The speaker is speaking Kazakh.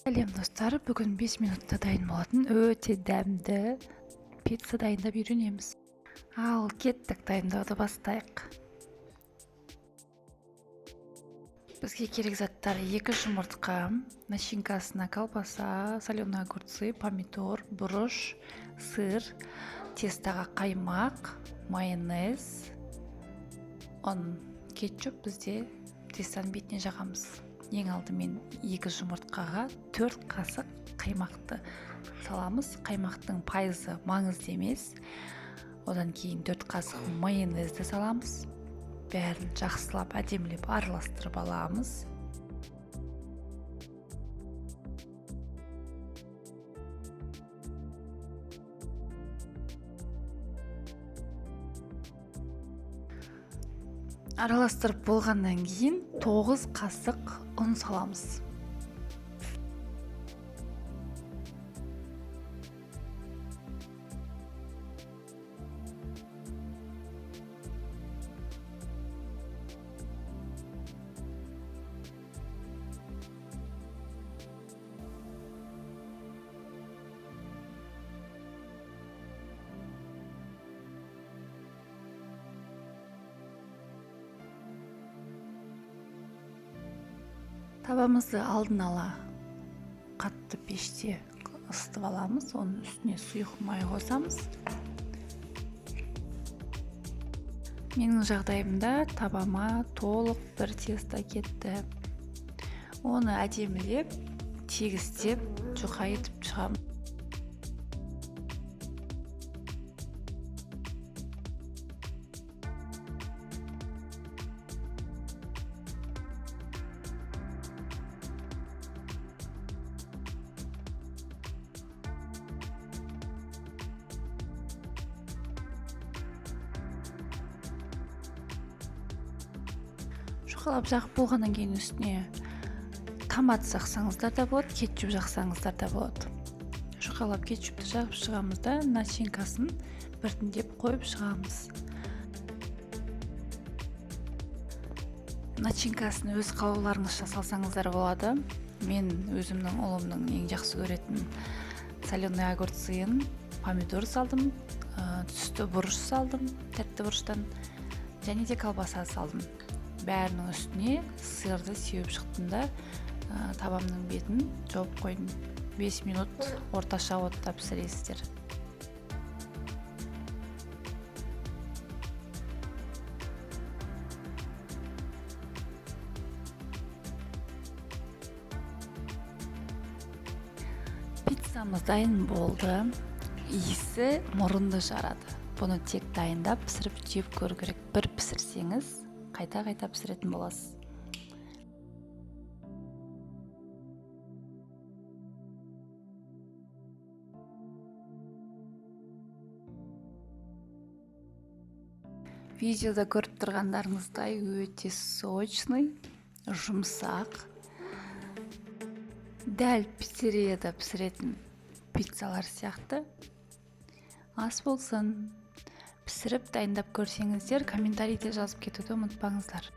Сәлем достар, бүгін 5 минутта дайын болатын өте дәмді пицца дайындап үйренеміз. Ал кеттік, дайындауды бастайық. Бізге керек заттар: 2 жұмыртқа, начинкасына колбаса, соленые огурцы, помидор, бұрыш, сыр, тестаға қаймақ, майонез, ұн, кетчуп. Бізде тестаның бетіне жағамыз. Ең алдымен 2 жұмыртқаға 4 қасық қаймақты саламыз. Қаймақтың пайызы маңызды емес. Одан кейін 4 қасық майонезді саламыз. Бәрін жақсылап әдемілеп араластырып аламыз. Араластырып болғаннан кейін 9 қасық ұн саламыз. Табамызды алдын ала қатты пеште ысытып аламыз. Оның үстіне сұйық май қосамыз. Менің жағдайымда табама толық бір тесто кетті. Оны әдемілеп, тегістеп, жұқа етіп шығамын. Жұқалап жағып болғаннан кейін үстіне томат жақсаңыздар да болады, кетчуп жақсаңыздар да болады. Жұқалап кетчупті жағып шығамыз да, начинкасын біртіндеп қойып шығамыз. Начинкасын өз қалауларыңызша салсаңыздар болады. Мен өзімнің ұлымның ең жақсы көретін соленый огурцын, помидор салдым, түсті бұрыш салдым, тәтті бұрыштан, және де колбаса салдым. Бәрінің үстіне сырды сеуіп шықтым да, табамның бетін жауып қойдым. 5 минут орташа отта пісіресіздер. Пиццамыз дайын болды. Иісі мұрынды жарады. Бұны тек дайындап пісіріп жеп көру керек. Бір пісірсеңіз қайта-қайта пісіретін боласыз. Видеода көріп тұрғандарыңыздай өте сочный, жұмсақ, дәл пиццерияда пісіретін пиццалар сияқты. Ас болсын. Пісіріп дайындап көрсеңіздер, комментарийде жазып кетуді ұмытпаңыздар.